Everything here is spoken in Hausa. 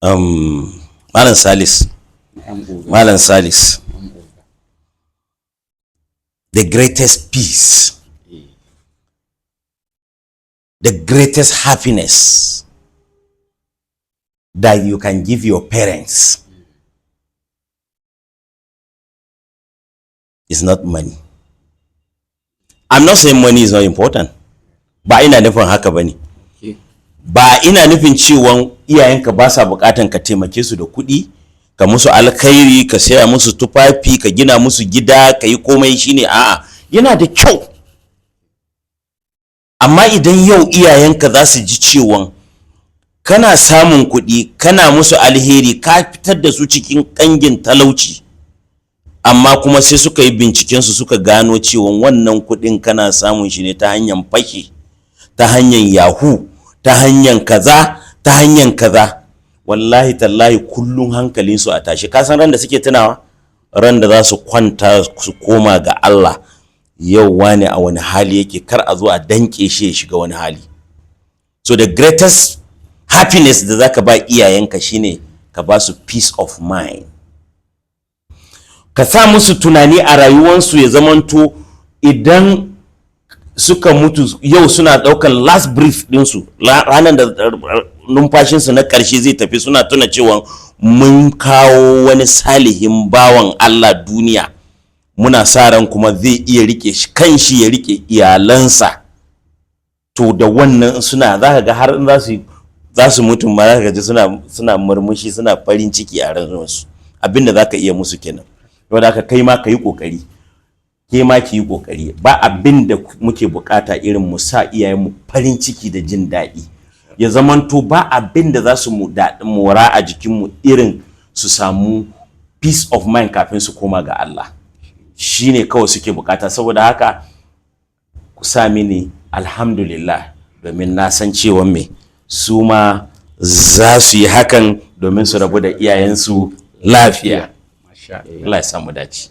Malam Salis. Na'am, oga. Malam Salis. Na'am, oga. The greatest peace, the greatest happiness that you can give your parents is not money. I'm not saying money is not important. Ba ina nufin haka bane. Ba ina nufin cewa iyayenka ba sa bukatan ka taimake su da kuɗi, ka musu alkhairi, ka saya musu tufafi, ka gina musu gida, ka yi komai shine. A'a, yana da kyau. Amma idan yau iyayenka za su ji cewa kana samun kuɗi, kana musu alheri, ka fitar da su cikin ƙangin talauci, amma kuma sai suka yi bincikensu, suka gano cewa wannan kuɗin kana samun shi ne ta hanyar fashi, ta hanyar yahoo, ta hanyar kaza, ta hanyar kaza, wallahi tallahi kullum hankalinsu a tashi. Ka san ran da suke tunawa? Ran da za su kwanta su koma ga Allah, yau wani a wani hali yake, kar a zo a danke shi ya shiga wani hali. So the greatest happiness da zaka ba iyayenka shine ka ba su peace of mind, ka sa musu tunani a rayuwansu, ya zamanto idan suka mutu yau, suna ɗaukar last breath ɗinsu, ranar da numfashinsu na ƙarshe zai tafi, suna tuna cewa mun kawo wani salihin bawan Allah duniya, muna sa ran kuma zai iya rike shi kanshi, ya rike iyalansa. To da wannan suna, za ka ga har in za su mutu ma, za ka ji suna murmushi, suna farin ciki a ransu. Abinda za ka iya musu kenan. Wanda haka kai ma ka yi ƙoƙari, ke ma ki yi ƙoƙari. Ba abin da muke bukata irin mu sa iyayenmu farin ciki da jin daɗi, ya zamanto ba abin da za su mu daɗin mora a jikinmu irin su samu peace of mind kafin su koma ga Allah. Shine kawai suke bukata. Saboda haka ku sa mini alhamdulillah, domin na san cewa me su ma za su yi hakan domin su rabu da iyayensu lafiya. Masha Allah. Allah ya samu dace.